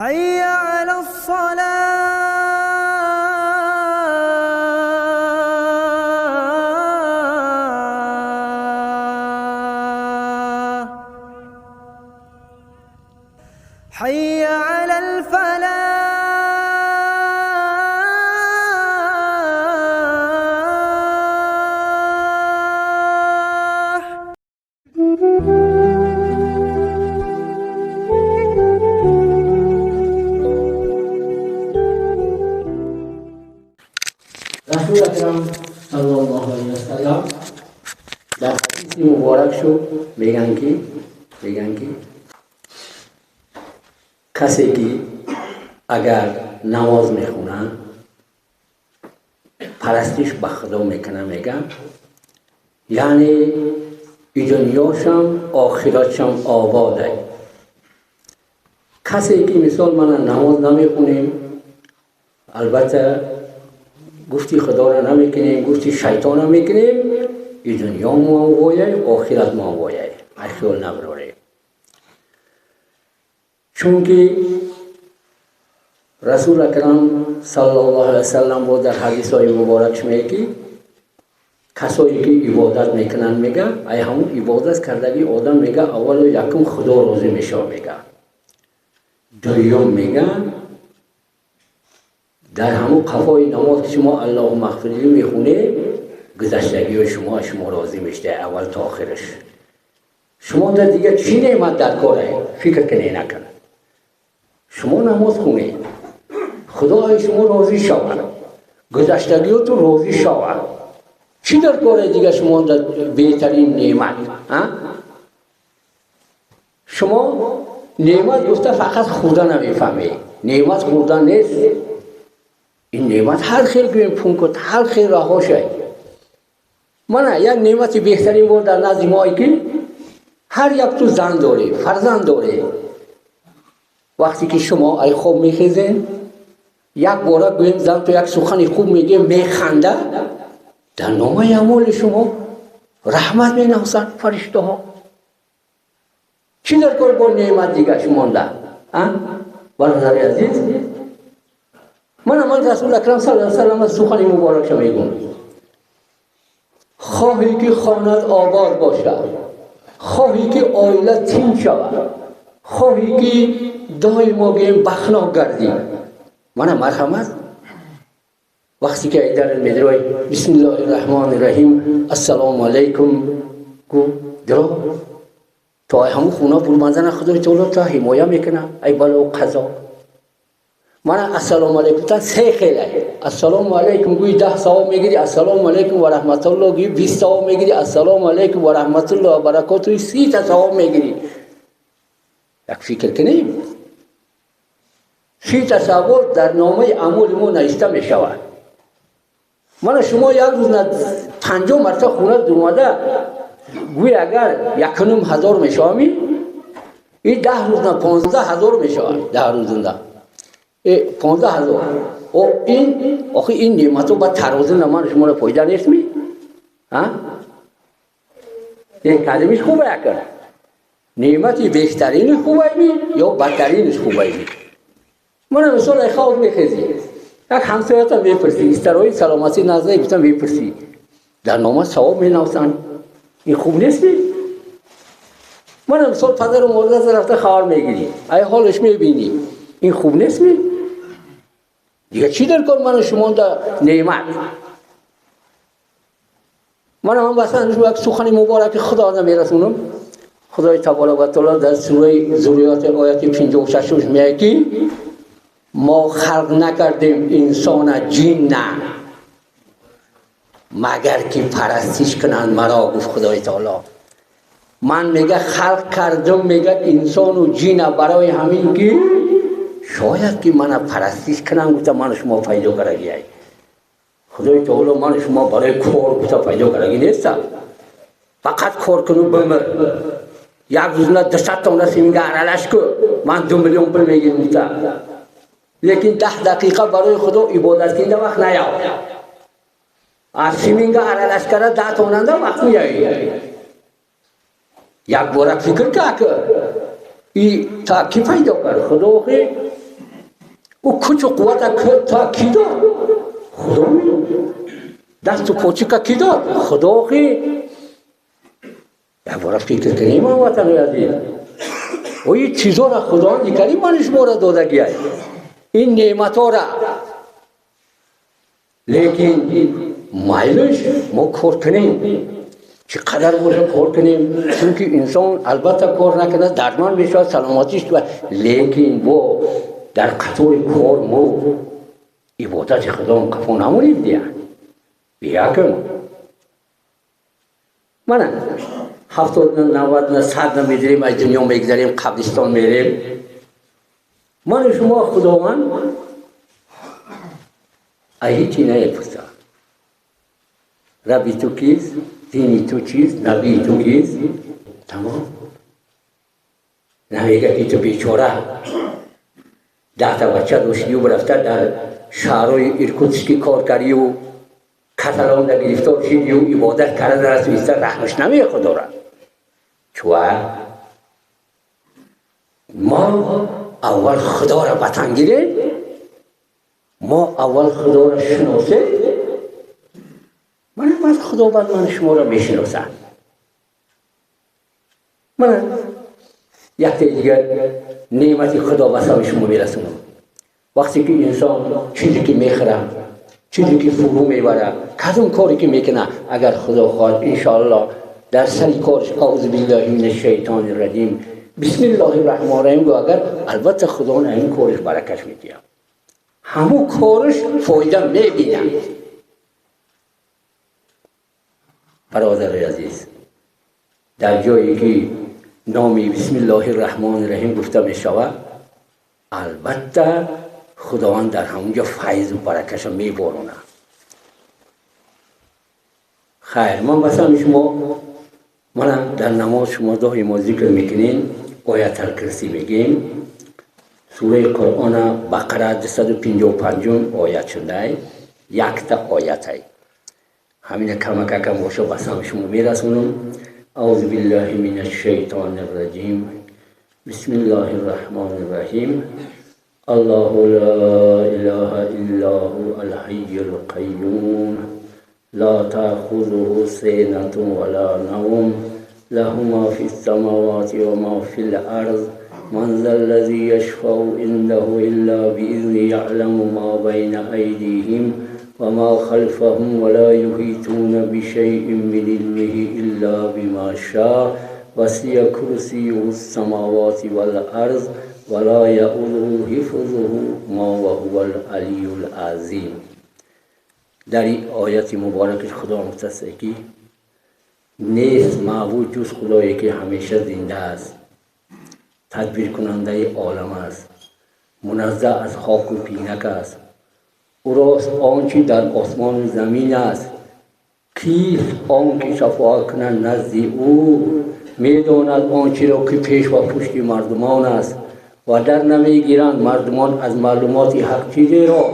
حي على الصلاة حي على الفلاح. Расул Акрам саллаллоҳу алайҳи васаллам дар ҳадиси муборак шу меган ки касе ки агар намоз мехонад, парастиш ба Худо мекунад, меган, яъне и дунёшам, охиратшам обода. Касе ки мисол мана намоз намехонем, албатта гуфти Худоро намекунем, гуфти шайтонро мекунем, и дунё мо вояй, охират мо вояй, хиёл набарорем. Чунки Расул Акрам саллаллоҳу алайҳи васаллам бо дар ҳадисҳои муборакш мегӯяд, ки касое ки ибодат мекунанд, мега, ай ҳамун ибодат кардагии одам, мега, аввалу якум Худо розӣ мешавад, мега, дуюм, мега, дар ҳамун қафои намоз ки шумо Аллоҳумма ғфирли мехонед, гузаштагиҳои шумо аз шумо розӣ мешавад, аввал то охираш. Шумо дар дигар чӣ неъмат дар коре? Фикр кунед, накунед. Шумо намоз хонед, Худо аз шумо розӣ шавад, гузаштагиҳотон розӣ шавад. Чӣ дар коре дигар шумо дар беҳтарин неъмат? Шумо неъмат гуфта фақат хӯрда намефаҳмед. Неъмат хӯрдан нест. Ин неъмат ҳар хел гӯем, пункт, ҳар хел раҳо шай. Мана як неъмати беҳтарин бор дар назди мо, ки ҳар як ту зан дорӣ, фарзанд дорӣ. Вақте ки шумо ай хоб мехезен, як бора гӯем, зан ту як сухани хуб мегӯе, механда, дар номаи аъмоли шумо раҳмат менависанд фариштаҳо. Чӣ дар кор бо неъмат дигар шумонда? Бародари азиз, мана ман Расул Акрам саллаллоҳу алайҳи васаллам аз сухани муборакша мегӯм: хоҳӣ ки хонат обод бошад, хоҳӣ ки оила тинҷ шавад, хоҳӣ ки доимо гӯем бахнок гардӣ, мана марҳамат, вақте ки дар медрой, бисмиллоҳи раҳмони раҳим, ассалому алайкум гӯ, диро то ай ҳамун хона бурмандана Худои таоло та ҳимоя мекунад ай бало қазо. Мана ассалому алайкум та се хелай. Ассалому алайкум гӯи, 10 савоб мегирӣ, ассалому алайкум ва раҳматуллоҳ гӯи, 20 савоб мегирӣ, ассалому алайкум ва раҳматуллоҳ ва баракотуҳ, 30 та савоб мегирӣ. Як фикр кунем, 30 та савоб дар номаи аъмоли мо навишта мешавад. Мана шумо як рӯз 50 марта хона дуромада гӯй, агар 1500 мешавами, и 10 рӯз на 15 000 мешавад, 10 рӯзында 15 000. О ин охи ин неъматҳо ба тарозу на ман шуморо фоида нестми? Кадимиш хубе? Акар неъмати беҳтарини хубайми ё бадтариниш хубайми? Мана мисол, ай хоб мехезӣ, як ҳамсоята мепурсӣ, истарои саломатӣ назда гуфта мепурсӣ, дар нома савоб менависанд. Ин хуб нестми? Мана мисол, падару модар рафта хабар мегирӣ, ай ҳолаш мебинӣ, ин хуб нестми? Дигар чӣ дар кор мана шумонда неъмат? Мана ман басан як сухани мубораки Худо мерасонам. Худои таборак ва таоло дар сураи Зуриёт ояти 56 мегӯяд, ки мо халқ накардем инсона, ҷинна, магар ки парастиш кунанд маро. Гуфт Худои таоло, ман, мега, халқ кардум, мега, инсону ҷина барои ҳамин ки шояд ки мана парастиш кунам гуфта ману шумо пайдо кардагиай. Худои таоло ману шумо барои кор гуфта пайдо кардаги неста. Фақат кор куну бимир, як рӯзна 200 тонна семинга аралаш ку, ман 2 миллион пул мегирам гуфта, лекин 10 дақиқа барои Худо ибодат кунда вақт наёв. Аз семинга аралаш карда 10 тоннанда вақт меёӣ. Як бора фикр ка, и та ки пайдо кард? Худо охи. Ӯ кучу қуввата та ки дод? Худо медод. Дасту почика ки дод? Худо. Ки як бора фикр кунем, ҳамватанои азиз, ои чизора Худованди Карим мани шуморо додагиай, ин неъматҳора. Лекин майлиш, мо кор кунем, чӣ қадар боша кор кунем, чунки инсон албатта кор накунад, дардманд мешавад, саломатиш. Лекин бо дар қатори кор мо ибодати Худо қафо намонем. Дия биякун, мана 70 на, 90 на, 100 на медирем, аз дунё мегзарем, қабристон мерем. Ману шумо Худованд аз ҳичи намепурсад: Рабби ту кист, дини ту чист, набии ту кист? Тамом. Намега ки ту бечора 10 та бача доштию, рафта дар шаҳрҳои Иркутски кор кардию, каталонда гирифтор шидию, ибодат карда расиста. Раҳмаш намея Худора. Чуа мо аввал Худоро ватан гирем, мо аввал Худоро шиносем, мана баъд Худованд ман шуморо мешиносад. Мана якте дигар неъмати Худо ба сари шумо мерасонам. Вақте ки инсон чизе ки мехӯрад, чизе ки фурӯ мебарад, кадом коре ки мекунад, агар Худо хоҳад, иншоаллоҳ, дар сари корш أعوذ بالله من الشیطان الرجیم، بسم الله الرحمن الرحیم гӯ агар, албатта Худо ҳамин корш баракаш медиҳад, ҳамун корш фоида мебинад. Бародари азиз, дар ҷое ки номи بسم الله الرحمن الرحیم гуфта мешавад, албатта Худованд дар ҳамунҷо файзу баракаша меборонад. Хайр, ман басами шумо, мана дар намоз шумо доимо зикр мекунем, Оятал Кирсӣ мегӯем. Сураи Қуръона Бақара 255-ум оят шудай, якта оятай. Ҳамина камакакам боша, ба сами шумо мерасонам. أعوذ بالله من الشیطان الرجیم، بسم الله الرحمن الرحیم. الله لا إله إلا هو الحي القیوم، لا تأخذه سنة ولا نوم، له ما في السماوات وما في الأرض، من ذا الذي يشفع عنده إلا بإذنه، يعلم ما بين أيديهم وما خلفهم ولا يحيطون بشيء من علمه إلا بما شاء، وسع كرسيه السماوات والأرض ولا يؤوده حفظهما وهو العلي العظیم. در این آیت مبارکش خدا مختص که نیست معبود جز خدایی که همیشه زنده است، تدبیر کننده عالم است، منزه از خاک و پینک است. او راست آنچه در آسمان و زمین است. کیست آن که شفاعت کند نزد او؟ میداند آنچه را که پیش و پشت مردمان است و در نمیگیرند مردمان از معلومات حق چیزی را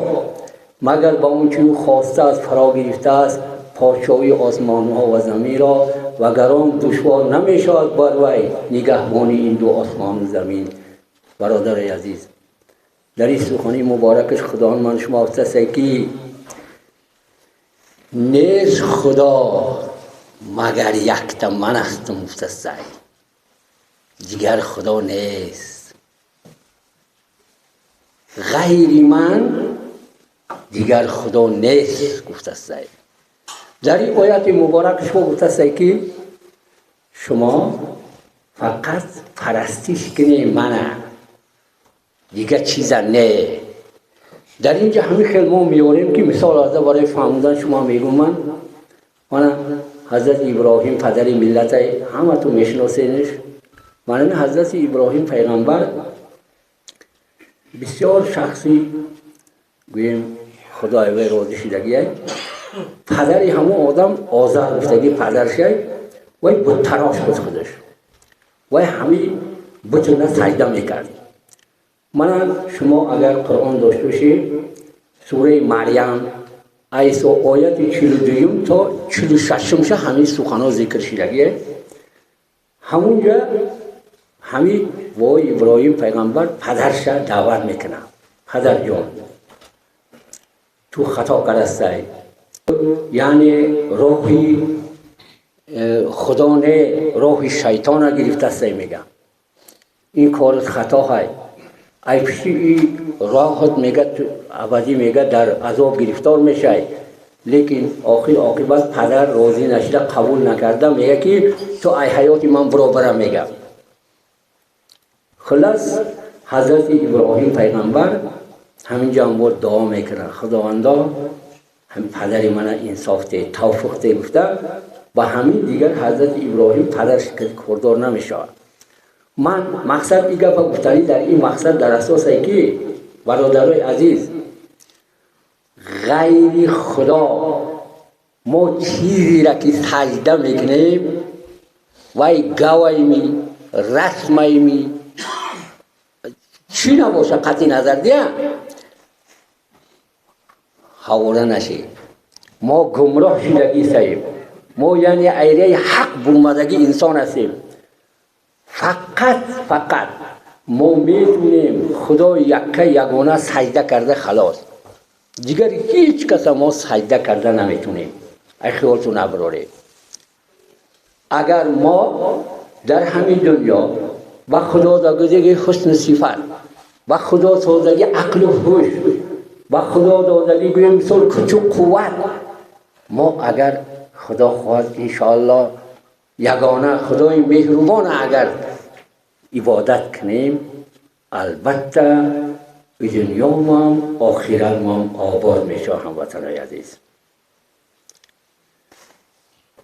مگر با آنچه او خواسته است. فرا گرفته است پادشاهی آسمان ها و زمین را و گران دشوار نمی شود بر وی نگهبانی این دو آسمان و زمین. برادر عزیز، در این سخنی مبارکش خدا من شما گفته که نیست خدا مگر یکتا من هستم. گفته دیگر خدا نیست، غیر من دیگر خدا نیست گفته است. در این آیت مبارک شما گفته است که شما فقط پرستش کنی منه، دیگه چیز نه. در اینجا همین خیلی ما میاریم که مثال از برای فهموندن شما میگم. من حضرت ابراهیم، پدر ملت، همه تو میشناسینش. من حضرت ابراهیم پیغمبر بسیار شخصی گوییم خدای وی راضی شدگیه. پدری همون آدم آذر گفتگی پدرشه، وی بت تراش بود خودش، وی همین بت سجده میکرد. من شما اگر قرآن داشته باشی، سوره مریم ایسا آیت 42 تا 46 همین سخنها ذکر شدگیه. همونجا همین وای ابراهیم پیغمبر پدرش دعوت میکنه. Падарҷон, ту хато кардастай, яъне роҳи худо не, роҳи шайтона гирифтастай мега. Ин корат хато ҳай. Ай пишти и роҳат мега абадӣ мега дар азоб гирифтор мешай. Лекин охир оқибат падар розӣ нашуда қабул накарда мега ки ту ай ҳаёти ман баробара мега. Хулас ҳазрати Иброҳим пайғамбар ҳаминҷо ҳам бо дуо мекунад, Худовандо ҳам падари мана инсоф де, тавфиқ де гуфта, ба ҳамин дигар ҳазрати Иброҳим падарш кордор намешавад. Ман мақсад ин гапа гуфтанӣ дар ин мақсад дар асосе ки бародарои азиз, ғайри худо мо чизеро ки саҷда мекунем, вай гавайми, расмайми, чӣ набоша қатъи назар дия, ҳавора нашед. Мо гумроҳ шудагӣ саем. Мо яъне айраи ҳақ бумадагӣ инсон ҳастем. Фақат мо метунем худои якка ягона саҷда карда халос. Дигар ҳеҷ каса мо саҷда карда наметунем. Ай хиёлту набароред. Агар мо дар ҳамин дунё ба худо додагии ҳусни сифат, ба худо додагии ақлу ҳуш, ба худо додагии гӯем мисол кучу қувват, мо агар худо хоҳад иншоаллоҳ ягона худои меҳрубон агар ибодат кунем, албатта дунёмам охиратмам обод мешавад. Ҳамватанои азиз,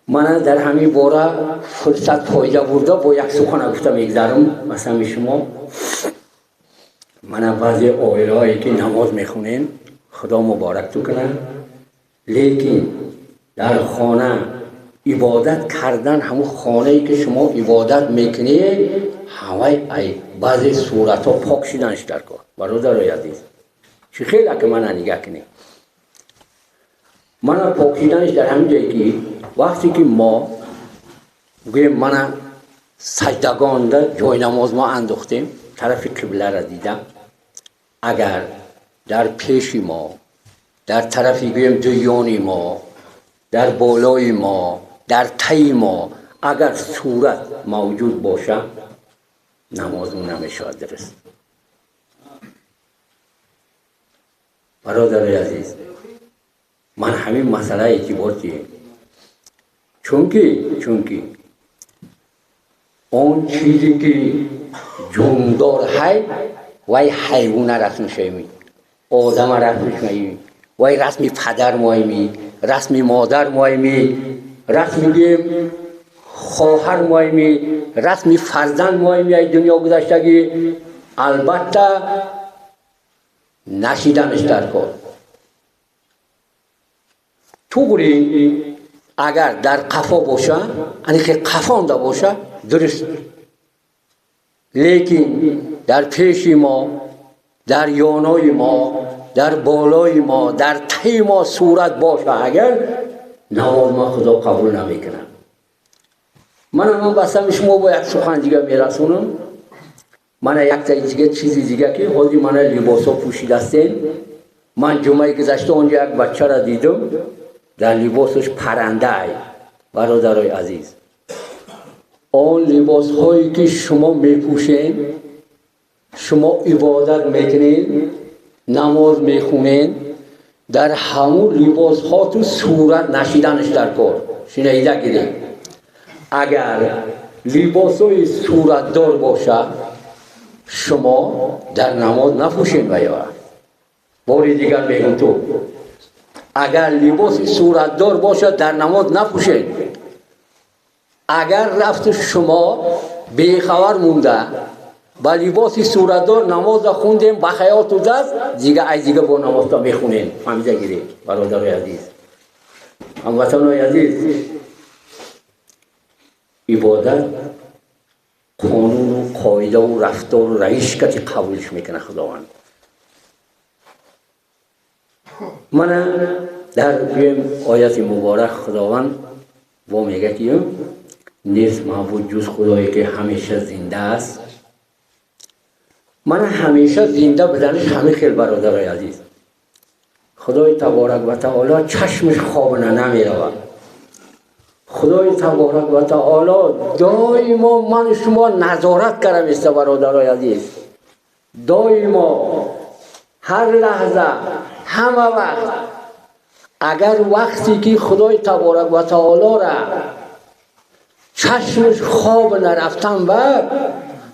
мана дар ҳамин бора фурсат фоида бурда бо як сухана гуфта мегзарам. Масалан шумо мана баъзе оилаҳое ки намоз мехонем, худо муборакту кунад, лекин дар хона ибодат кардан, ҳамун хонае ки шумо ибодат мекунед, ҳавай ай баъзе суратҳо пок шиданаш дар кор. Бародарои азиз, чӣ хеле ки мана нигаҳ кунед, мана пок шиданаш дар ҳамин ҷое ки вақте ки мо гӯем мана саҷдагонда ҷои намоз мо андохтем, тарафи қибларо дидам, агар дар пеши мо, дар тарафи гӯем дуёни мо, дар болои мо, дар таи мо агар сурат мавҷуд бошад, намозмон намешавад дуруст. Бародарои азиз, ман ҳамин масъала эътибор диҳем, чунки он чизе ки ҷондор ҳай, вай ҳайвона расм шавеми, одама расм шавеми, вай расми падар моеми, расми модар моеми, расми гӯем хоҳар моеми, расми фарзанд моеми ай дунё гузаштагӣ, албатта нашиданаш дар кор. Туғри агар дар қафо боша, ани ки қафонда боша, дуруст. Лекин дар пеши мо, дар ёнои мо, дар болои мо, дар таи мо сурат боша, агар намоз ма худо қабул намекунад. Мана ман басам шумо бо як сухан дига мерасонам. Мана якта дига чизи дига ки ҳозир мана либосҳо пӯшидастем. Ман ҷумъаи гузашта онҷо як бачаро дидам, дар либосаш паранда ай. Бародарои азиз, он либосҳое ки шумо мепӯшед, шумо ибодат мекунед, намоз мехонед, дар ҳамун либосҳоту сурат нашиданаш дар кор. Шинаида гиред. Агар либосҳои суратдор бошад, шумо дар намоз напӯшед. Вая бори дигар мегӯм, ту агар либоси суратдор бошад, дар намоз напӯшед. Агар рафту шумо бехабар монда ба либоси суратдор намозро хундем, ба хаёлту даст дига ай дига бо намозто мехонем. Фаҳмида гиред, бародарои азиз, ҳамватанои азиз, ибодат қонуну қоидаву рафтору равиш кати қабулш мекунад Худованд. Мана дар гӯем ояти муборак Худованд бо мега ки нест маъбуд ҷуз Худое ки ҳамеша зинда аст, Ман ҳамеша зинда буданаш ҳамин хел бародарои азиз. Худои таборак ва таоло чашмаш хоб намеравад. Худои таборак ва таоло доимо ман шумо назорат карда места бародарои азиз. Доимо ҳар лаҳза ҳама вақт. Агар вақте ки Худои таборак ва таолоро чашмаш хоб нарафтан бад,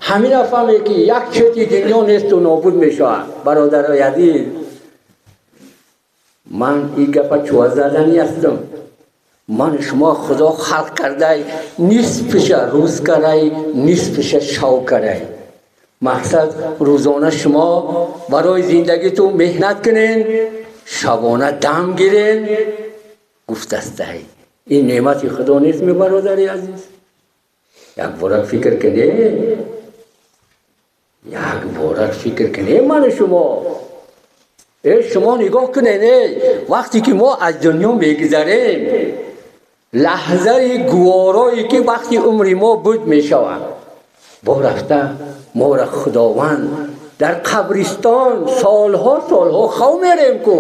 ҳамина фаҳме ки як чети дунё несту нобуд мешавад. Бародарои азиз, ман ин гапа чӯа задани ҳастам. Ман шумо Худо халқ кардай, нисфиша рӯз карай, нисфиша шав карай. Мақсад рӯзона шумо барои зиндагитон меҳнат кунен, шабона дам гирен. Гуфтастай ин неъмати Худо нест ми бародари азиз? Як бора фикр кунед, як бора фикр кунед ман шумо. Шумо нигоҳ кунед, вақте ки мо аз дунё мегузарем, лаҳзаи гуворое ки вақти умри мо буд мешавад, бо рафта моро Худованд дар қабристон солҳо солҳо хов мерем ку,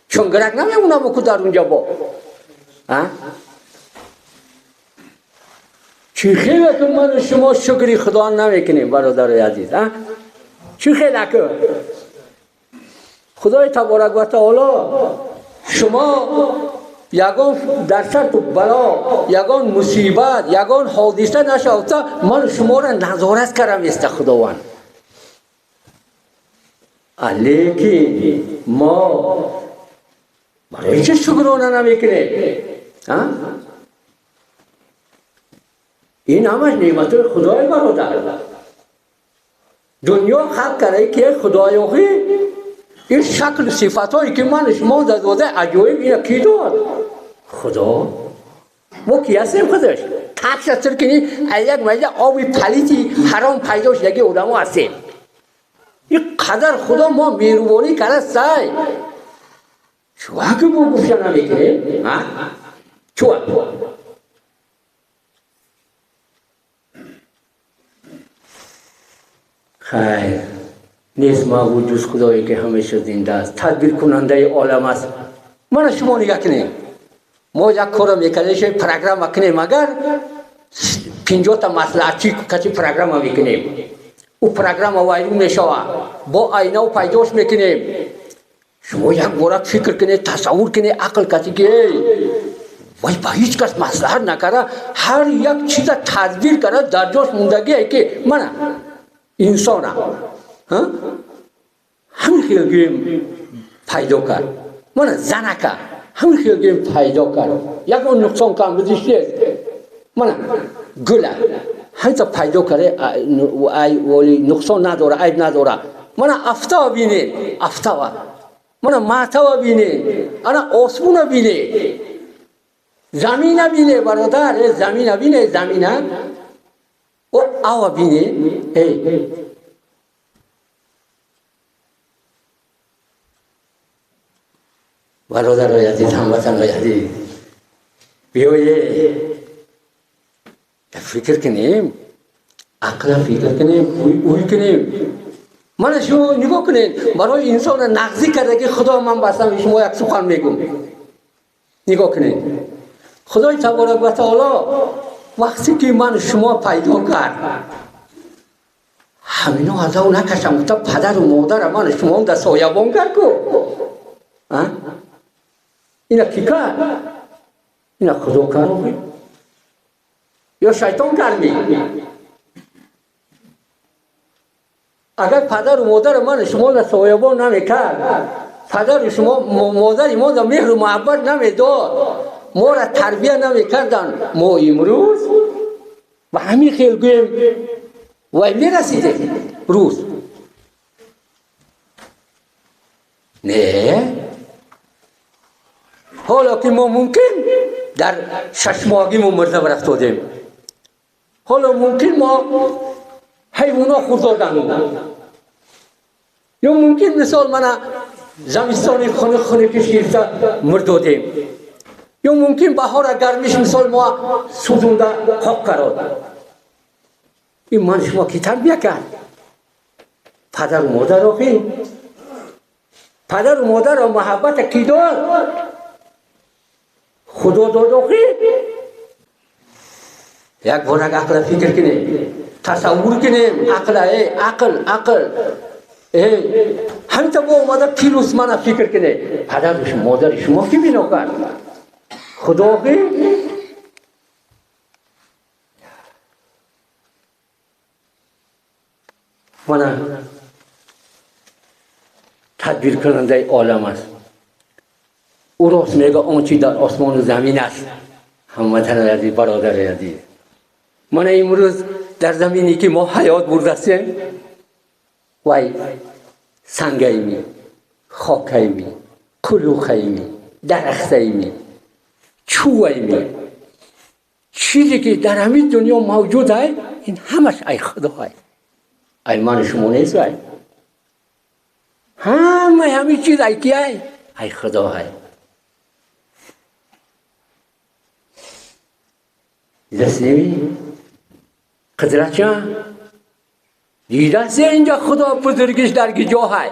чунгирак намемонам ку дар унҷа бо. Чӣ хеле ки ману шумо шукри Худо намекунем бародарои азиз, чӣ хеле ки Худои таборак ва таоло шумо ягон дар сарту бало, ягон мусибат, ягон ҳодиса нашавта, ман шуморо назорат кардам еста Худованд. Лекин мо барои чӣ шукрона намекунем? Ин ҳамаш неъматҳои Худои бародар. Дунё халқ карда ки Худоёхӣ ин шаклу сифатҳое ки ман шумо дода аҷоиб, ина ки дод? Худо. Мо ки ҳастем худаш? Такша сир кунӣ аз як майда оби палити ҳаром пайдо шудаги одамо ҳастем. Ин қадар Худо мо меҳрубонӣ карда сай. Чӯа ки мо гуфта намекунем? Чӯа? Хайр, нест маъбуд ҷуз Худое ки ҳамеша зинда аст, тадбиркунандаи олам аст. Мана шумо нигоҳ кунед, мо як корро мекардем, программа кунем, агар 50-та маслиҳатчӣ кати программа мекунем, ӯ программа вайрон мешавад, бо айнав пайдош мекунем. Шумо як бора фикр кунед, тасаввур кунед, ақл кати ки вай ба ҳеҷ кас маслиҳат накарда, ҳар як чиза тадбир карда, дар ҷош мондагие ки мана инсона ҳамин хел гӯем пайдо кард, мана занака ҳамин хел гӯем пайдо кард, ягон нуқсон кам будиш нест, мана гула ҳаминта пайдо карда, вали нуқсон надора, айб надора. Мана афтава бинед, афтава, мана маҳтава бинед, ана осмона бинед, замина бинед бародар, замина бинед, замина ава бинед. Бародарои азиз, ҳамватанои азиз, биёед фикр кунем, ақла фикр кунем, ӯй кунем. Мана шумо нигоҳ кунед, барои инсона нағзӣ карда ки Худо ман бастам, шумо як сухан мегӯм. Нигоҳ кунед, Худои таборак ва таоло вақте ки ман шумо пайдо кард, ҳамино азов накашам, гуфта падару модарам ман шумоам дар соябон кард ку. Ина ки кард? Ина Худо кард ё шайтон кард? Агар падару модари ман шумо дар соябон намекард, падару шумо модари мо дар меҳру муҳаббат намедод, моро тарбия намекарданд, мо имрӯз ба ҳамин хел гӯем вай мерасидем рӯз. Не, ҳоло ки мо мумкин дар шашмоҳагӣ мо мурда рафтодем, ҳоло мумкин мо ҳайвоно хӯрдоданд, ё мумкин мисол мана замистони хунук хунукиш гирифта мурдодем, ё мумкин баҳора гармиш мисол мо сӯзонда хок карод. Ин ман шумо ки тарбия кард? Падару модар охи? Падару модарро муҳаббата кӣ дод? Худо дод охи? Як бор як ақла фикр кунем, тасаввур кунем, ақла, эй, ақл, ақл. Эй, ҳаминта бо омада плюс мана фикр кунем. Падару модари шумо кӣ бино кард? Худо охи? Мана тадбиркунандаи олам аст. Ӯ рост мега он чи дар осмону замин аст. Ҳамватани азиз, бародари азиз, мана имрӯз дар замине ки мо ҳаёт бурдастем, вай сангайми, хокайми, қулуқайми, дарахтайми, чӯвайми, чизе ки дар ҳамин дунё мавҷуд ай, ин ҳамаш ай худо ай. Ай мани шумо нест ай. Ҳамаи ҳамин чиз ай ки ай? Ай худо ай. Дидастеми? Қудрат ча? Дидасте инҷа худо бузургиш дар ҷо ҳай?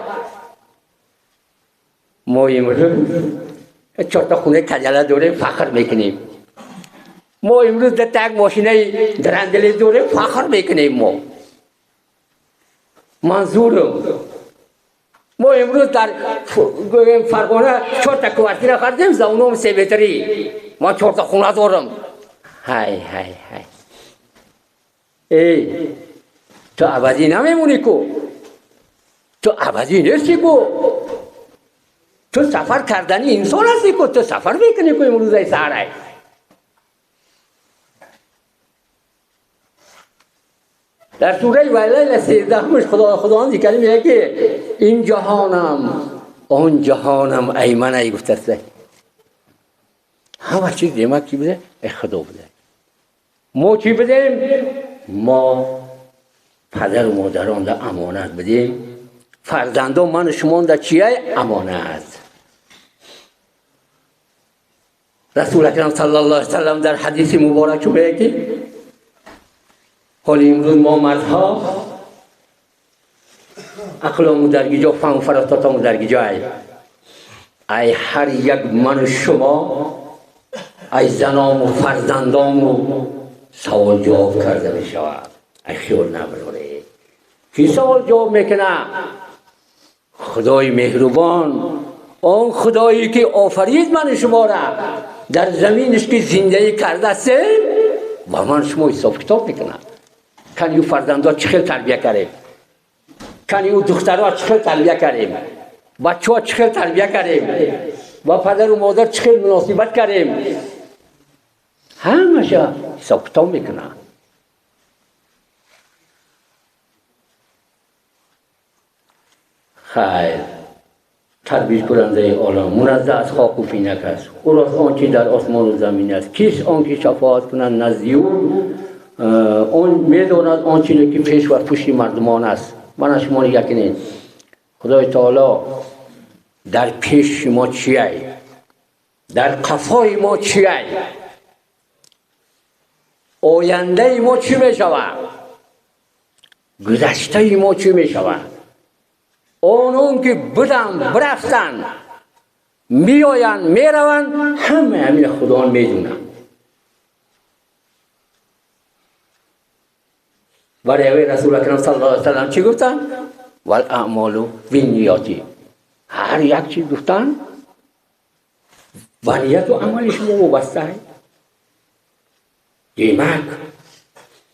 Мо имрӯз чорта хонаи каҷала дорем, фахр мекунем. Мо имрӯз дата як мошинаи драндели дорем, фахр мекунем мо. Манзурам мо имрӯз дар Фарғона чорта квартира харидем, за уном се метрӣ. Ман чорта хона дорам. Ҳай, ҳай, ҳай. Эй, ту абадӣ намемонӣ ку? Ту абадӣ нестӣ ку? Ту сафар кардани инсон ҳастӣ ку? Ту сафар мекунӣ ку имрӯзаи саҳрай? Дар сураи Валлайла сездаҳумаш Худованд зикр мекунад ки ин ҷаҳонам, он ҷаҳонам ай ман ай гуфтааст. Ҳама чиз демак ки буде? Ай Худо буде. Мо чӣ будем? Мо падару модаронда амонат будем. Фарзандон ману шумонда чия амонат? Расул акрам саллаллоҳу алайҳи васаллам дар ҳадиси муборак чӣ мегӯяд ки ҳоли имрӯз мо мардҳо ақлому дар гиҷо, фаҳму фаросатому дар гиҷо ай. Ай ҳар як ману шумо, ай заному фарзандому савол ҷавоб карда мешавад. Ай хиёл набароред. Кӣ савол ҷавоб мекунад? Худои меҳрубон, он худое ки офарид ману шуморо дар заминаш ки зиндагӣ кардастем, ба ман шумо ҳисоб китоб мекунад. Кани ӯ фарзандо чӣ хел тарбия кардем? Кани ӯ духтарҳо чӣ хел тарбия кардем? Бачаҳо чӣ хел тарбия кардем? Ба падару модар чӣ хел муносибат кардем? Ҳамаша ҳисоб китоб мекунад. Хайр, тадбиркунандаи олам муназзаҳ аз хоку финак аст. Ӯрост он чи дар осмону замин аст. Кист он ки шафоат кунад назди ӯ? Он медонад он чизе ки пеш ва пушти мардумон аст. Мана шумо нигоҳ кунед. Худои таоло дар пеши мо чиай? Дар қафои мо чиай? Ояндаи мо чӣ мешавад? Гузаштаи мо чӣ мешавад? Онон ки буданд, бирафтанд, меоянд, мераванд, ҳама ҳамин Худованд медонад. Барои Расул акрам саллаллоҳу алайҳи васаллам чӣ гуфтанд? Вал аъмолу бинниёти. Ҳар як чиз гуфтанд ба нияту амали шумо вобаста. Демак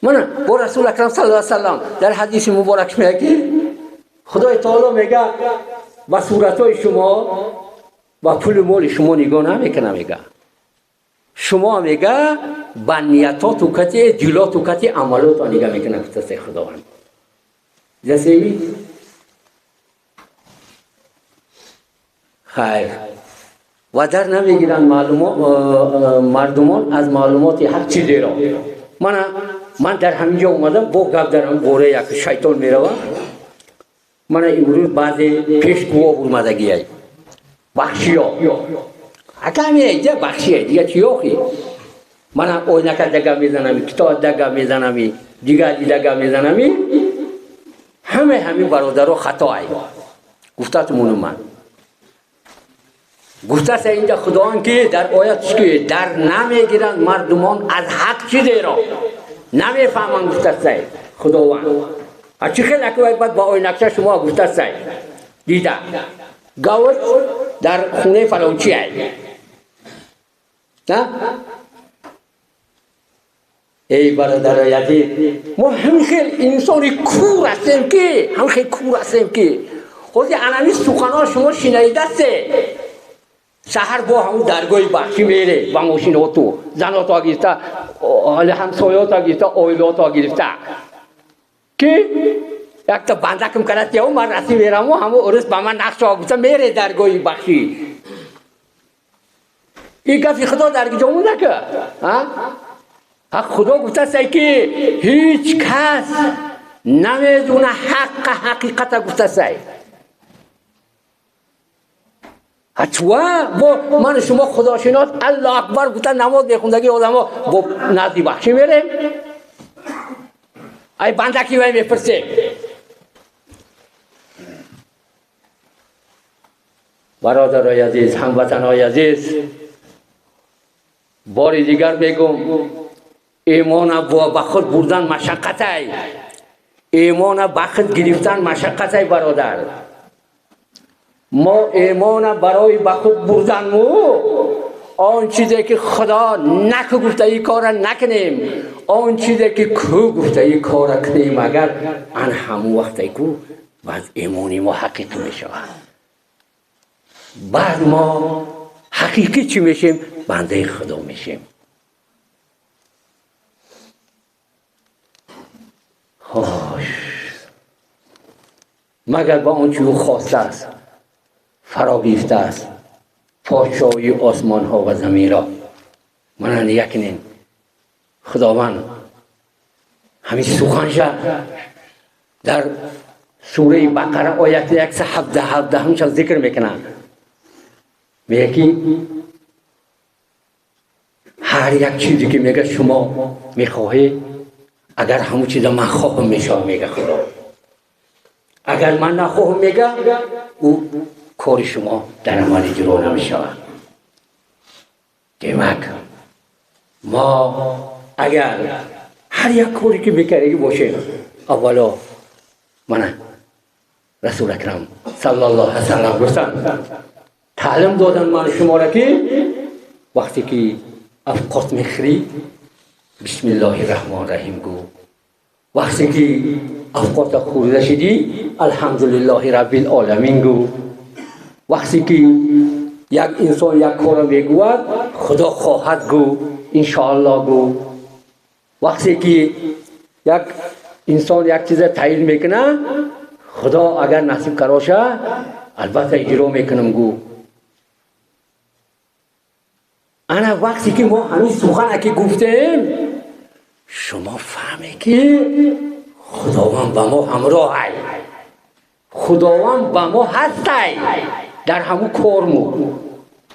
мана бо Расул акрам саллаллоҳу алайҳи васаллам дар ҳадиси муборак мегӯяд ки Худои таоло мегӯяд ба суратҳои шумо, ба пулу моли шумо нигоҳ намекунад, мегӯяд. Шумо мегӯяд ба ниятоту кати, дилоту кати, амалоту нигоҳ мекунад, гуфтааст Худованд. Дидастед? Хайр. Ва дар намегиранд мардумон аз маълумоти ҳақ чизеро. Ман дар ҳамин ҷо омадам, бо гап дар ҳамин бораи як шайтон меравам. Мана имрӯз баъзе пешгӯҳо омадагиай. Бахшиё. Акаме дия бахшия, дига чӣ охи? Мана ойнака дага мезанами, китоб дага мезанами, дига дага мезанами. Ҳама ҳамин бародаро хатоай. Гуфтатмону ман. Гуфтаст инҷа Худованд ки дар оят ки дар намегиранд мардумон аз ҳақ чизеро. Намефаҳманд гуфтаст Худованд. А чӣ хел аквай баъд ба ойнакча шумо гуфтаст дида. Гавр дар хонаи фалончи ай. На? Эй бародарои азиз, мо ҳамин хел инсони кур ҳастем ки, ҳамин хел кур ҳастем ки ҳозир анами суханҳо шумо шинаидасе. Саҳар бо ҳамун даргоҳи бахшӣ мере ба мошиноту, заното гирифта, ҳамсоёто гирифта, оилото гирифта. Ки якта бандакам кара тияву ман расӣ мераму ҳамун урус ба ман нақшо гуфта мере даргоҳи бахшӣ. Ин гапи Худо дар куҷо монда ка? Ҳа? Худо гуфтааст ки ҳеҷ кас намедона ҳаққа ҳақиқата гуфтааст. Ҳа бо ман шумо худошинос Аллоҳ акбар гуфта намоз мехондаги одамо бо назди бахшӣ мерем? Ай бандаки вай мепурсем. Бародарои азиз, ҳамватанои азиз, бори дигар мегӯм, имона ба худ бурдан машаққатай, имона ба худ гирифтан машаққатай бародар. Мо имона барои ба худ бурданму он чизе ки Худо наку гуфта ин кора накунем, он чизе ки ку гуфта ин кора кунем, агар ан ҳамун вақте ку баъд имони мо ҳақиқӣ мешавад. Баъд мо ҳақиқӣ чӣ мешем? Бандаи Худо мешем. Хош, магар ба он чи ӯ хостааст фаро гирифтааст подшоҳии осмонҳо ва заминро. Мана нигоҳ кунед, Худованд ҳамин суханша дар сураи Бақара ояти 177 зикр мекунад. Мегӯяд ки ҳар як чизе ки мегӯяд шумо мехоҳед, агар ҳамун чиза ман хоҳам мешавам, мегӯяд Худо. Агар ман нахоҳам, мегӯяд, ӯ кори шумо дар амал иҷро намешавад. Демак, мо агар ҳар як коре ки мекардагӣ бошем, аввало мана Расул Акрам саллаллоҳу алайҳи васаллам гуфтанд, таълим доданд ман шуморо ки вақте ки авқот мехӯрӣ бисмиллоҳи раҳмони раҳим гӯ, вақте ки авқота хӯрда шидӣ алҳамдулиллоҳи раббил оламин гӯ, вақте ки як инсон як корро мегӯяд Худо хоҳад гӯ, иншоаллоҳ гӯ, вақте ки як инсон як чиза таъйин мекунад Худо агар насиб кароша албатта иҷро мекунам гӯ. Ана вақте ки мо ҳамин сухане ки гуфтем, шумо фаҳме ки Худованд ба мо ҳамроҳ ай, Худованд ба мо ҳастай дар ҳамун корму.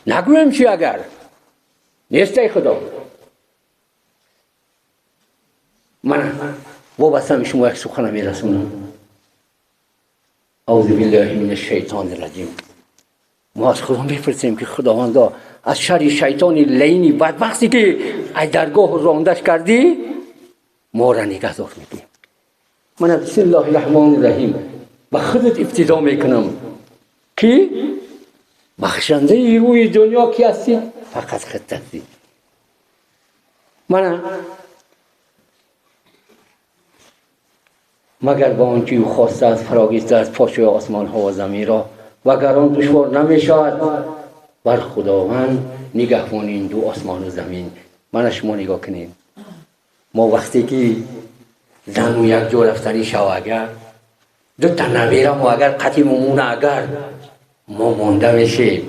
Нагӯем чи агар нестай Худо. Мана вобастам шумо як сухана мерасонам. Аузу биллаҳи минаш шайтони раҷим. Мо аз Худо мепурсем ки Худовандо аз шарри шайтони лаини бадбахте ки аз даргоҳ рондаш кардӣ моро нигаҳдор мекунӣ. Мана бисмиллоҳи раҳмони раҳим ба худат ибтидо мекунам ки бахшандаи рӯи дунё ки ҳастӣ фақат худат ҳастӣ. Мана магар ба он чи ӯ хостааст фаро гирифтааст подшоҳи осмонҳо ва заминро, вагар он душвор намешавад бар Худованд нигаҳбони ин ду осмону замин. Мана шумо нигоҳ кунед, мо вақте ки зану якҷо рафтанӣ шава, агар дута наберамо агар қатъи мумуна агар мо монда мешем,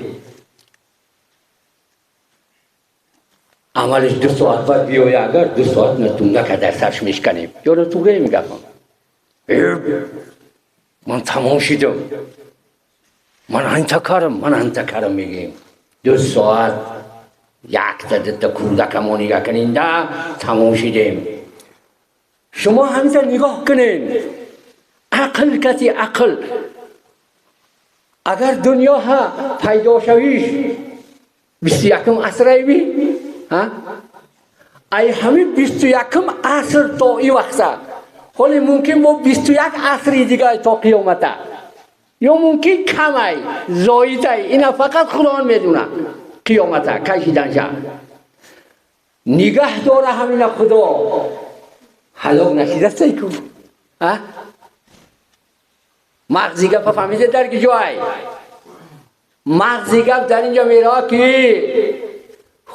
амалиш 2 соат баъд биёя, агар 2 соат натундака дар сарш мешканем. Ёро туғре мегапам, ман тамом шидам, ман антакарам, ман антакарам мегӯем. 2 соат якта дута кӯдакамо нигоҳ кунинда тамом шидем. Шумо ҳамита нигоҳ кунед, Ақл кати ақл агар дунё ҳа пайдо шавиш 21 асрайби ҳа ай ҳами 21 аср то и вақта ҳоли мумкин бо 21 асри дигар то қиёмата ё мумкин камай зоидай ина фақат худованд медуна қиёмата кай шиданша нигаҳ дора ҳамина худо ҳалок нашидастай ку а мағзи гапа фаҳмида дар ки ҷой мағзи гап дар инҷо меравад ки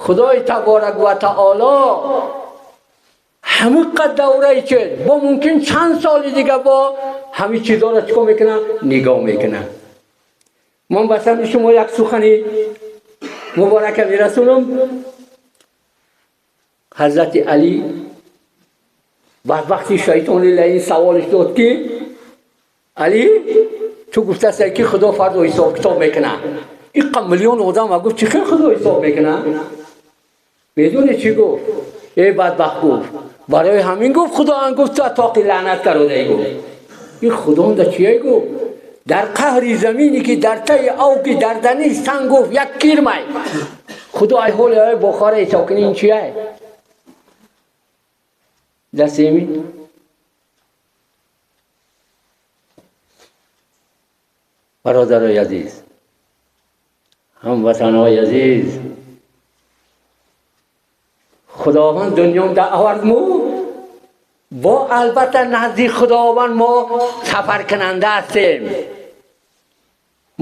худои таборак ва таоло ҳамин қад давраи чед бо мумкин чанд соли дига бо ҳамин чизоро чикор мекунад нигоҳ мекунад. Ман ба сами шумо як сухани муборака мерасонам. Ҳазрати Алӣ бадбахти шайтони лаин саволш дод ки Алӣ ту гуфтаст ки худо фардо ҳисоб китоб мекунад. Иққа миллион одам гуфт чӣ хел худо ҳисоб мекунад? Медонӣ чӣ гуфт? Эй бадбахт гуфт барои ҳамин гуфт худованд гуфт ту тоқи лаънат кародаӣ гуфт. Ин худонда чие гуфт? Дар қаҳри замине ки дар таи ав ки дар дани санг гуфт як кирмай худо ай ҳоли ай бохора ҳисоб кунӣ ин чие? Дастеми бародарои азиз, ҳамватанҳои азиз, худованд дунём да овард мо бо албатта назди худованд мо сафаркунанда ҳастем,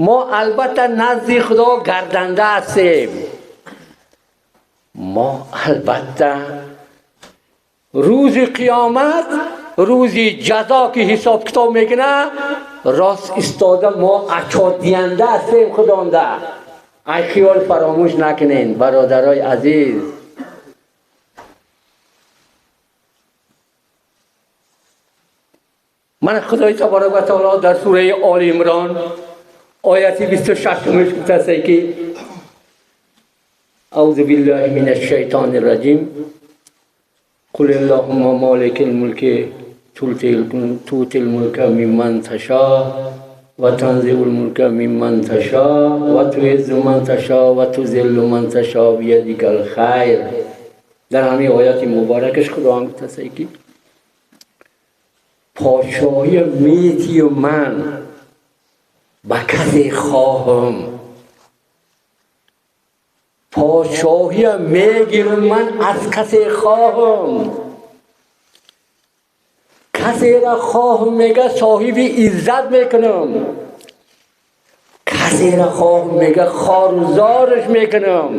мо албатта назди худо гарданда ҳастем, мо албатта рӯзи қиёмат рӯзи ҷазо ки ҳисоб китоб мекунад рост истода мо ачодиянда ҳастем худонда. Ай хиёл фаромӯш накунед бародарои азиз. Ман худои таборак ва таоло дар сураи Оли Имрон ояти 26 гуфтааст ки аузу биллаҳи минаш шайтони раҷим қул аллоҳумма моликил мулки туътил мулка мимман ташо ва танзиул мулка мимман ташо ва туиззу ман ташо ва тузиллу ман ташо биядикал хайр. Дар ҳамин ояти муборакаш худованд гуфтааст ки подшоҳӣ метию ман ба касе хоҳам, подшоҳӣ мегирам ман аз касе хоҳам, касеро хоҳам мега соҳиби иззат мекунам, касеро хоҳам мега хорузорш мекунам.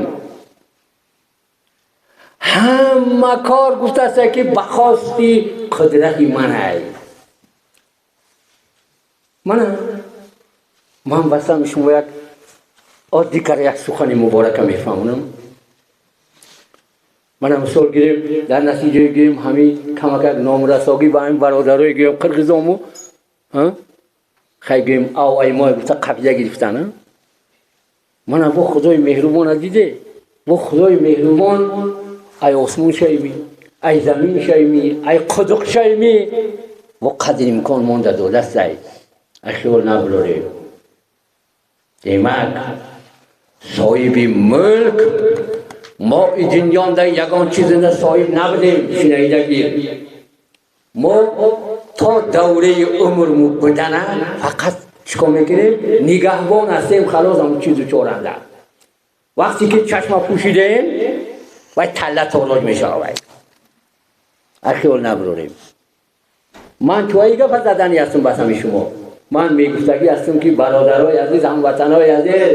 Ҳама кор гуфтааст ки ба хости қудрати ман ай. Ман басам шумо як оддӣ кара як сухани муборака мефаҳмонам. Мана мисол гирем дар натиҷаи гирем ҳамин камакак номрасогӣ ба ҳамин бародарои гирем қирғизому хай гирем ав ай мо гуфта қабида гирифтан. Мана бо худои меҳрубона диде, бо худои меҳрубон ай осмон шайми, ай замин шайми, ай қудуқ шайми, бо қадри имкон монда додастай. Ай хиёл набурорем. Демак соҳиби мулк мо и дунёнда ягон чизина соҳиб набудем, шинаидагир. Мо то давраи умрму будана фақат чикор мекунем? Нигаҳбон ҳастем халос ҳамун чизу чоранда. Вақте ки чашма пӯшидаем вай талла тороҷ мешавад. Ай хиёл набурорем. Ман чӯи гапа задани ҳастам ба сами шумо. Ман мегуфтагӣ ҳастам ки бародарои азиз, ҳамватанои азиз,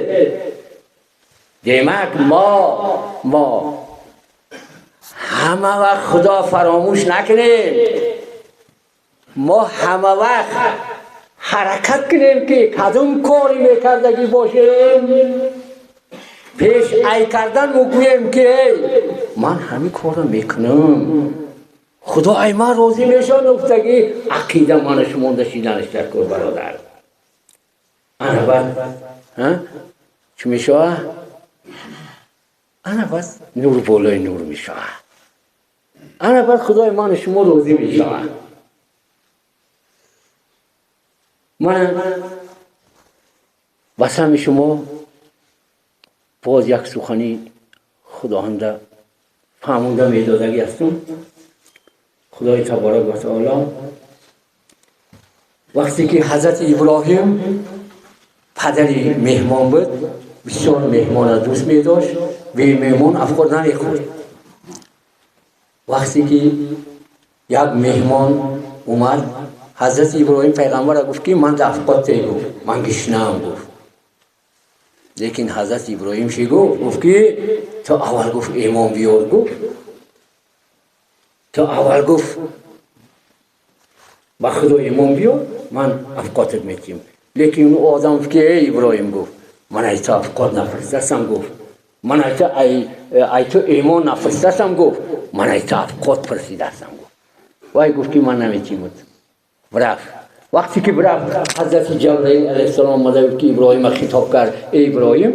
демак мо ҳама вақт худо фаромӯш накунем, мо ҳама вақт ҳаракат кунем ки кадом кори мекардагӣ бошем пеш ай кардан мегӯем ки ман ҳамин корро мекунам, худо ай ман розӣ мешавад. Гуфтагӣ ақида мана шумонда шиданаш дар кор бародар. Ана баъд чӣ мешавад? Ана баъд нур болои нур мешавад. Ана баъд худои ману шумо розӣ мешавад. Ман ба сами шумо боз як сухани худоҳанда фаҳмонда медодагӣ ҳастум. Худои таборак ва таоло вақте ки ҳазрати Иброҳим падари меҳмон буд, бисёр меҳмона дӯст медошт, бе меҳмон афкор намехӯрд. Вақте ки як меҳмон омад, ҳазрати Иброҳим пайғамбара гуфт ки ман дафқот те гуфт, ман гишнаам гуфт. Лекин ҳазрати Иброҳим чӣ гуфт? Гуфт ки ту аввал гуфт имон биёр гуфт, ту аввал гуфт ба худо имон биёр, ман афқотат метиҳам. Лекин ӯ одам гуфт ки эй Иброҳим гуфт, ман ай ту афқот нафиристасам гуфт, ман ай ту имон нафиристасам гуфт, ман ай ту афқот пурсидастам гуфт. Вай гуфт ки ман наметиҳам. Рафт. Вақте ки рафт, ҳазрати Ҷабраил алайҳиссалом омада гуфт ки Иброҳима хитоб кард, эй Иброҳим,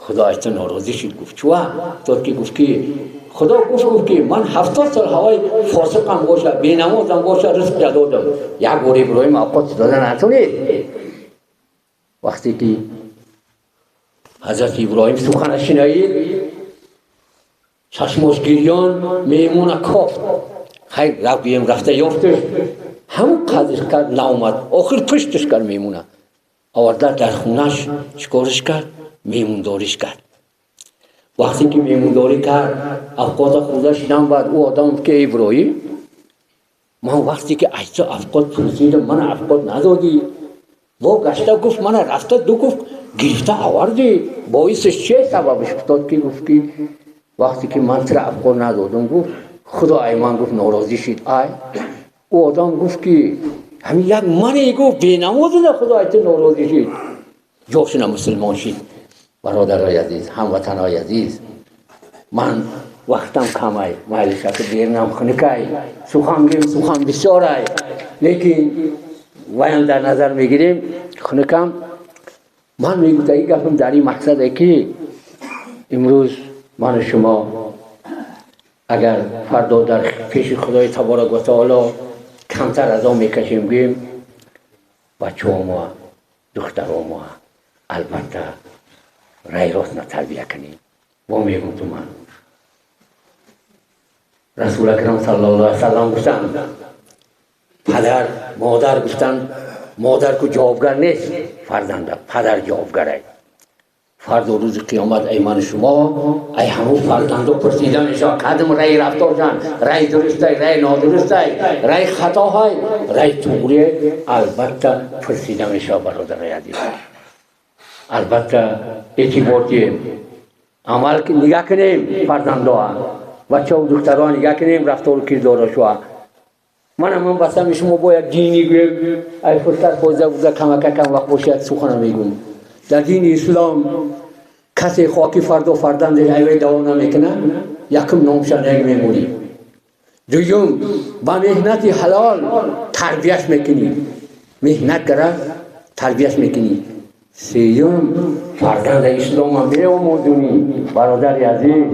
худо аз ту норозӣ шуд. Гуфт чуа? Дод ки гуфт ки худо гуфт ки ман 70 сол ҳавои фосиқам бошад, бенамозам бошад, ризқ додам. Як бор Иброҳим авқот дода натонид. Вақте ки ҳазрати Иброҳим сухана шинавид, чашмош гирён, меҳмона кофт. Хайр, рафт гӯем, рафта ёфташ, ҳамон қадрш кард, наомад. Охир пушташ кард меҳмона. Оварда дар хунаш чикориш кард? Меҳмондориш кард. Вақте ки меҳмондорӣ кард, авқота хӯрда шидан баъд ӯ одам гуфт ки эй Иброҳим, ман вақте ки аз ту авқот пурсидам, мана авқот надодӣ. Бо гашта гуфт, мана рафта ду гуфт, гирифта овардӣ. Боисаш че сабабаш? Гуфтод ки гуфт ки вақте ки ман тура авқот надодам, гуфт худо ай ман гуфт норозӣ шид. Ай ӯ одам гуфт ки ҳамин як мане гуфт бенамозина худо ай ту норозӣ шид. Ҷошина мусулмон шид. Бародарои азиз, ҳамватанои азиз, ман вақтам камай, майлишаки бернам хунукай, сухан гӯем сухан бисёрай, лекин ваям дар назар мегирем хунукам. Ман мегуфтаги гапам дар ин мақсаде ки имрӯз ману шумо агар фардо дар пеши Худои таборак ва таоло камтар азо мекашем, гӯем бачаҳо мо, духтаро мо албатта рай рост тарбия кунем. Бо мегум ту ман Расул Акрам саллаллоҳу алайҳи васаллам гуфтанд, падар модар гуфтанд, модар ку ҷавобгар нест фарзанда, падар ҷавобгарай. Фардо рӯзи қиёмат ай ману шумо ай ҳамун фарзандо пурсида мешавад, кадом раи рафторшан, раи дурустай, раи нодурустай, раи хатоҳай, раи туғрие, албатта пурсида мешавад. Бародарои азиз, албатта эътибор диҳем, амал нигаҳ кунем фарзандоа, бачаву духтароа нигаҳ кунем рафтору кирдорошоа. Ман ба сами шумо бо як дини гӯем, ай фурсат фоида буда камакакам вақт бошад сухана мегӯм. Дар дини ислом касе хоки фардо фарзанде айвай давом намекунад, якум номша нек мемонӣ, дуюм ба меҳнати ҳалол тарбияш мекунӣ, меҳнат кара тарбияш мекунӣ, сеюм фарзанда ислома меомӯзонӣ. Бародари азиз,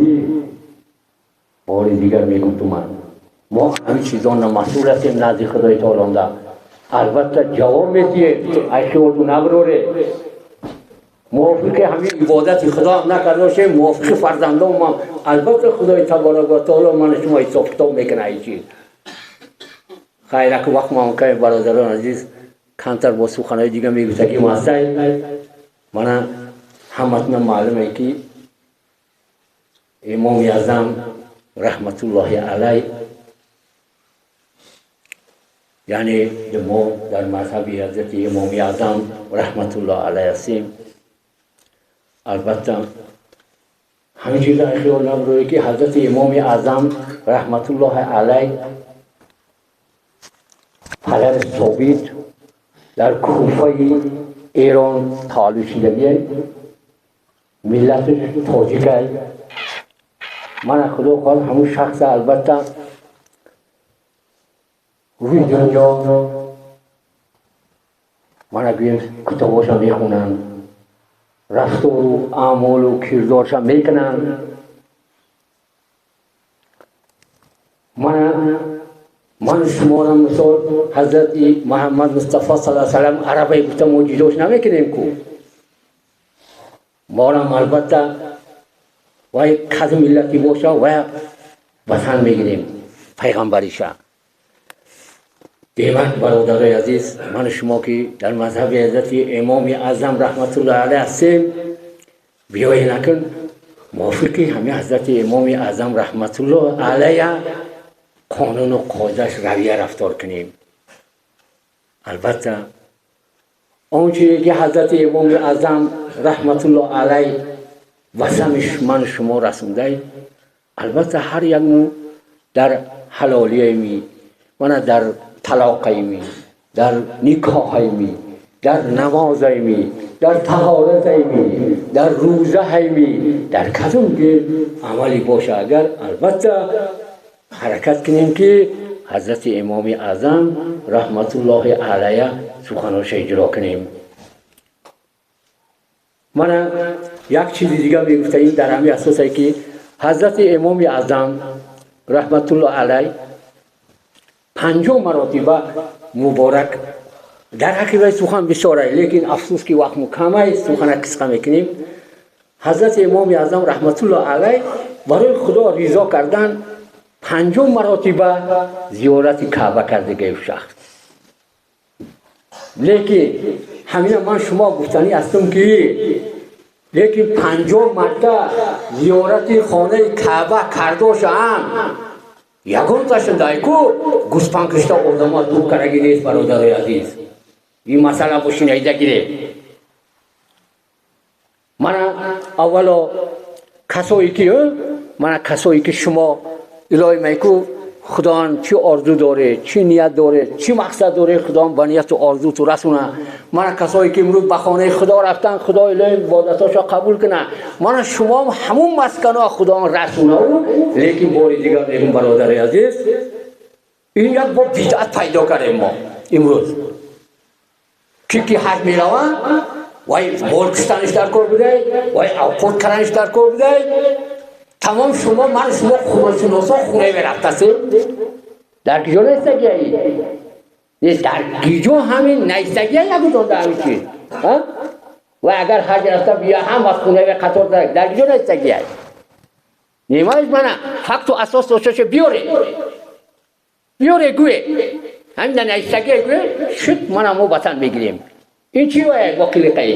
бори дигар мегӯм ту ман, мо ҳамин чизонро масъул ҳастем назди Худои таолонда, албатта ҷавоб медиҳем. Ай хиёлту набироре, мувофиқи ҳамин ибодати худо ҳам накарда бошем, мувофиқи фарзандон ма албатта Худои таборак ва таоло мана шумо ҳисоб китоб мекунад. Ай чиз хайр, аку вақт мамкаме. Бародарон азиз, камтар бо суханои дига мегӯфтаги мастай. Мана ҳаматона маълуме ки Имоми Аъзам раҳматуллоҳи алай, яъне мо дар мазҳаби ҳазрати Имоми Аъзам раҳматуллоҳ алай ҳастем. Албатта ҳамин чиза хиёл набурое ки ҳазрати Имоми Аъзам раҳматуллоҳи алай падари Собит дар Куфаи Эрон таваллуд шудагие, миллаташ тоҷикай. Мана худо хоҳад ҳамун шахса албатта рӯи дунё мана гӯем китобоша мехонанд, рафтору аъмолу кирдорша мекунанд. Мана ману шумо шумо ро мисол ҳазрат Муҳаммад Мустафо саллаллоҳу алайҳи васаллам арабай гуфта мо ҷудош намекунем ку. Мо ро албатта вай кадом миллати боша ва ватан мегирем пайғамбариша. Демак бародарои азиз, ман шумо ки дар мазҳаби ҳазрати Имоми Аъзам раҳматуллоҳи алайҳ ҳастем, биёед накун мувофиқи ҳамин ҳазрати Имоми Аъзам раҳматуллоҳи алайҳ қонуну қоидааш равия рафтор кунем. Албатта он чизе ки ҳазрати Имоми Аъзам раҳматуллоҳи алайҳ ба сами ман шумо расондай, албатта ҳар як мо дар ҳалолиями, мана дар талоқайми, дар никоҳайми, дар намозайми, дар таҳоратайми, дар рӯзаҳайми, дар кадом ки амале боша, агар албатта ҳаракат кунем ки ҳазрати Имоми Аъзам раҳматуллоҳи алайҳ суханоша иҷро кунем. Мана як чизи дига мегуфта, ин дар ҳамин асосе ки ҳазрати Имоми Аъзам раҳматуллоҳи алайҳ 50 маротиба муборак дар ҳаққи вай сухан бисёр ай, лекин афсӯс ки вақтмо кам ай, сухана қисқа мекунем. Ҳазрати Имоми Аъзам раҳматуллоҳи алайҳ барои Худо ризо кардан 50 маротиба зиёрати Каъба кардагаю шахс. Лекин ҳамина ман шумо гуфтанӣ ҳастам ки лекин 50 марта зиёрати хонаи Каъба кардошаам ягонташундай ку гӯспанд кушта одамо дур кардаги нест. Бародарои азиз, ин масъала бошинаида гирем. Мана аввало касое ки мана касое ки шумо илоҳи майку Худованд чӣ орзу доре, чӣ ният доре, чӣ мақсад доре, Худованд ба нияту орзуту расуна. Мана касое ки имрӯз ба хонаи Худо рафтан, Худо илоҳи ибодатошо қабул куна. Мана шумоам ҳамун маскано Худованд расунаву. Лекин бори дигар мегум, бародари азиз, ин як бо бидъат пайдо кардем мо имрӯз. Ки ки ҳаҷ мераванд, вай мол куштаниш дар кор будай, вай авқот карданиш дар кор будай. Тамом шумо ман шумо худошиносо хуне мерафтасем. Дар киҷо наистагияи? Нест, дар киҷо ҳамин наистагия ягудон дар ҳамин чиз. Ва агар ҳаҷ рафта бия ҳам аз хуне қатор дар киҷо наистагияй? Немаиш мана факту асос дошташа биёре. Биёре гӯе. Ҳамин дар наистагия гӯе, шуд мана мо ватан мегирем. Ин чи вая бо қилиқаи?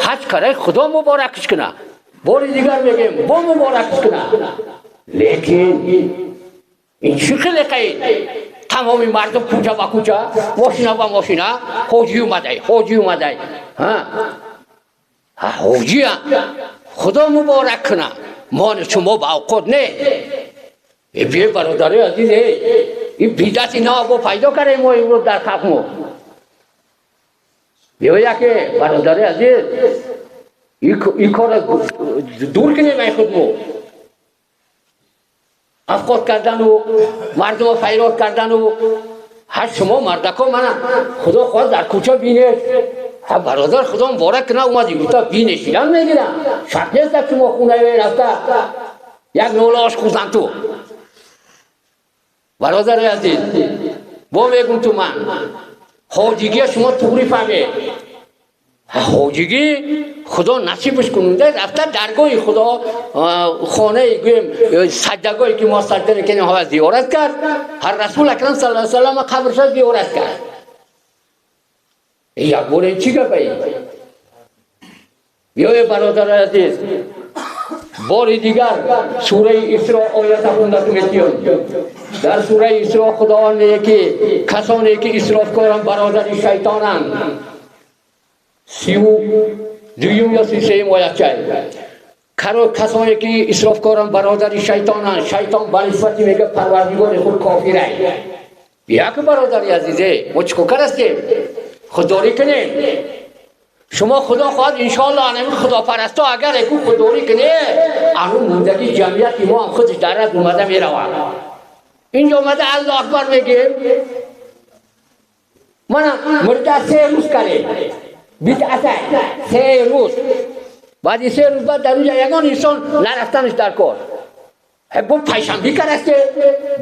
Ҳаҷ карай Худо муборакш куна. Бори дигар мегӯем, бо муборакш куна. Лекин ин чӣ қилиқаи? Тамоми мардум кӯча ба кӯча, мошина ба мошина, ҳоҷӣ омадай, ҳоҷӣ омадай. Ҳа, ҳоҷия Худо муборак куна. Мо шумо ба авқот не. Бие бародари азиз, ин бидъати нав бо пайдо кардем мо имрӯз дар халқмо. Биёя ки бародари азиз, ин корро дур кунем ай худмо. Афқот кардану мардумо файрод кардану ҳар шумо мардако мана Худо хоҳад дар кӯча бинед. Ҳа бародар, Худо муборак куна, омади гуфта бинешидан мегирам. Шарт нест ак шумо хунаи рафта як нола ош хӯрдан ту. Бародари азиз, бо мегум ту ман ҳоҷигия шумо туғри фаҳмед. Ҳоҷигӣ Худо насибаш кунунда рафта даргоҳи Худо, хонаи гӯем саҷдагоҳе ки мо саҷда мекунем, ҳава зиёрат кард. Ҳар Расул Акрам саллаллоҳу алайҳи васаллам қабрша зиёрат кард. Як бор ин чӣ гапае? Биёе бародари азиз, бори дигар сураи Исро оята хондату метиён. Дар сураи Исро Худованд мегӯяд ки касоне ки исрофкоранд бародари шайтонанд. 32 ё 33 оятчай. Касоне ки исрофкоранд бародари шайтонанд, шайтон ба нисбати мегӯяд Парвардигори худ кофирай. Як бародари азизе, мо чӣ кор ҳастем? Худдорӣ кунем. Шумо Худо хоҳад иншоаллоҳ ҳамин худопарасто агар яку худдорӣ кунед, ану мондагии ҷамъияти мо ҳам худаш дар рад омада меравад. Инҷо омада Аллоҳ акбар мегӯем. Мана мурда 3 рӯз кардем. Бидъата 3 рӯз. Баъди 3 рӯз баъд дар онҷа ягон инсон нарафтанаш дар кор. Бо пайшанбӣ карасте,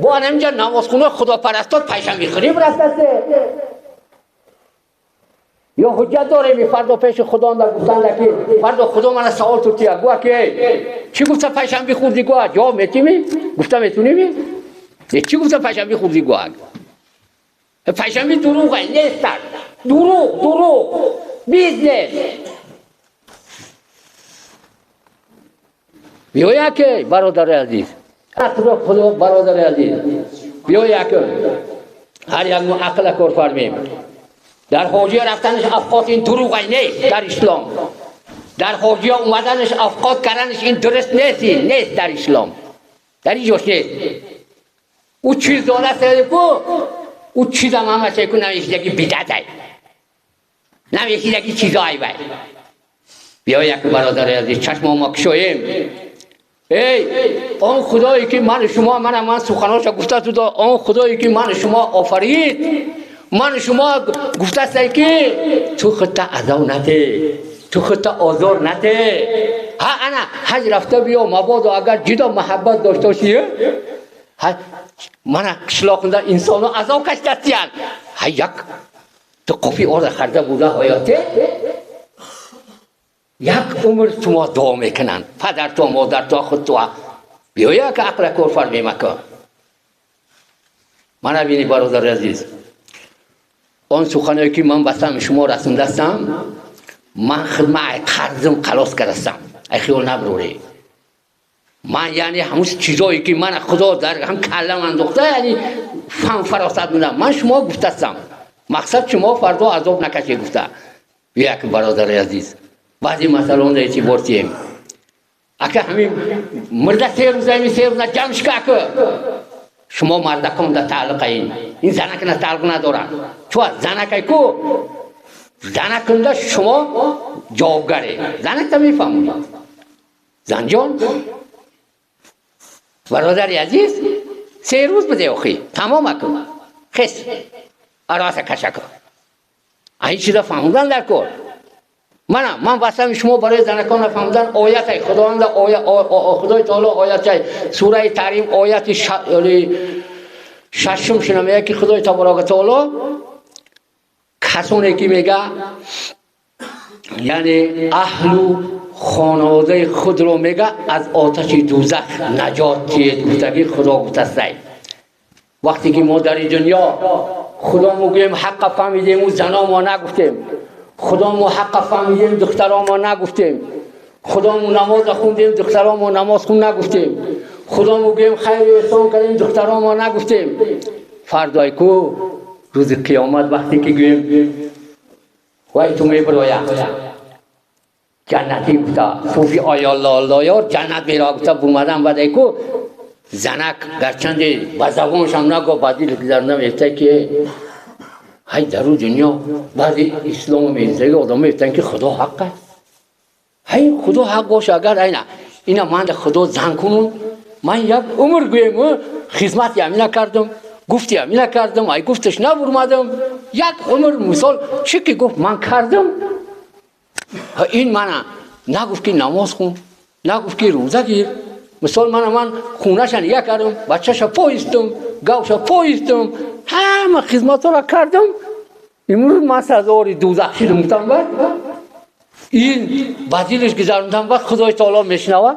бо анаминҷа намозхуно худопарастот пайшанбӣ хӯрӣ бирастасте. Ё ҳуҷҷат дорем фардо пеши худонда гуфтанда ки фардо худо мана савол туртия гӯя ки чӣ гуфта пайшанбӣ хӯрдӣ гӯя ҷавоб метимӣ? Гуфта метуними? Чӣ гуфта пайшанбӣ хӯрдӣ гӯя? Пайшанбӣ дурӯғ нестад. Дурӯғ, дурӯғ. Бизнес. Биёя ки бародари азиз. Худо худо бародари азиз. Биёя ки ҳар як мо ақла кор фармем. Дар ҳоҷия рафтанаш афқот ин дурӯғ нест дар ислом. Дар ҳоҷия омаданаш афқот карданаш ин дуруст нест, нест дар ислом. Дар ин ҷош нест. Ӯ чиз донаст ку, ӯ чизам ҳамаша ку намешидаги бидъатай. Намешидаги чизоай вай. Биёя ки бародари азиз чашмо мо кушоем. Эй, он худое ки ман шумо ман суханоша гуфта туда, он худое ки ман шумо офарид, ман шумо гуфтаст ки ту худта азоб наде, ту худта озор наде. Ҳа ана ҳаҷ рафта биё, мабодо агар ҷидо маҳаббат дошта бошӣ, ҳа мана қишлоқында инсоно азоб кашидастиян. Ҳа як ту қофи орда харда буда ҳаёте як умр шумо дуо мекунанд падарту модарту худту. Биёя ки ақла кор фармемака. Мана бини бародари азиз, он суханое ки ман ба сами шумо расондастам, ман хидма ай қарзим қалос кардастам. Ай хиёл набурӣ. Ман яъне ҳамун чизое ки мана худо дар ҳам каллам андохта, яъне фаҳм фаросат будам, ман шумо гуфтастам. Мақсад шумо фардо азоб накашед гуфта. Биёя ки бародари азиз, баъзе масъалаонро эътибор тиҳем. Ака ҳамин мурда се рӯза, ҳамин се рӯза ҷамъ шика ака. Шумо мардакон да тааллуқа ин. Ин занакна тааллуқ надорад. Чун занакай ку занакунда шумо ҷавобгаре. Занакта мефаҳмонед. Занҷон, бародари азиз, се рӯз биде охи, тамом аку. Хес. Араса кашаку. Ин чиза фаҳмудан дар кор. Мана ман басами шумо барои занакон фаҳмудан оятай Худованда оя Худои таоло оятай сураи Таҳрим ояти шашум шуна мега ки Худои табарака таоло касоне ки мега яъне аҳлу хонаводаи худро мега аз оташи дӯзах наҷот диҳед гуфтагӣ Худо гуфтастай. Вақте ки мо дар дунё Худо мегӯем ҳаққа фаҳмидему зано мо нагуфтем, Худо мо ҳаққа фаҳмидем духтаро мо нагуфтем, Худо мо намоз хондем духтаро мо намоз хун нагуфтем, Худо мегӯем хайру эҳсон кардем духтаро мо нагуфтем. Фардой ку рӯзи қиёмат вақте ки гӯем вай ту мебироя ҷаннатӣ гуфта суфи оёллоёр ҷаннат мера гуфта бумадан бадай ку занак гарчанде ба забоншам нагӯ ба дил гузаронда мефта ки ҳай дар рӯ дунё баъди ислому мезидаги одам мефтанд ки Худо ҳақ аст. Ҳай Худо ҳақ боша агар айна ина ман Худо зан кунун, ман як умр гӯем хизмати амина кардам, гуфти амина кардам, ай гуфташ набурмадам, як умр мисол чӣ ки гуфт ман кардам, ин мана нагуфт ки намоз хун, нагуфт ки рӯза гир. Мисол мана ман хунаша ния кардам, бачаша поистам, гавша поистам, ҳама хизматҳоро кардам, имрӯз ман сазовори дӯзах шудам гуфтам. Баъд ин ба дилаш гузарондам, баъд Худои таоло мешунава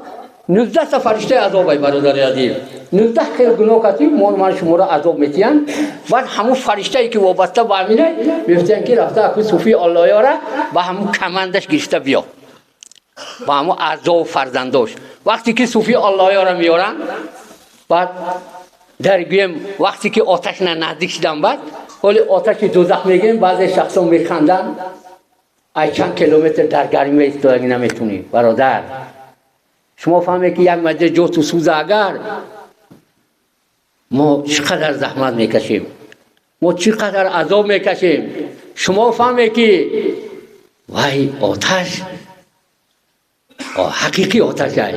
19 та фариштаи азобай бародари азиз, 19 хел гуноҳ кардем, мо ман шуморо азоб метиҳанд. Баъд ҳамун фариштае ки вобаста ба ҳамина мефтиянд ки рафта аку суфии Аллоёра ба ҳамун камандаш гирифта биё, ба ҳамун азобу фарзандош. Вақте ки суфии Аллоёра меёранд, баъд дар гӯем вақте ки оташ на наздик шудан, баъд ҳоли оташи дӯзах мегӯем, баъзе шахсон механданд, ай чанд километр дар гармӣ меистодаги наметунӣ. Бародар, шумо фаҳмед ки як маҷлис ҷоту сӯза агар мо чӣ қадар заҳмат мекашем, мо чӣ қадар азоб мекашем. Шумо фаҳмед ки вай оташ ҳақиқӣ оташ ай.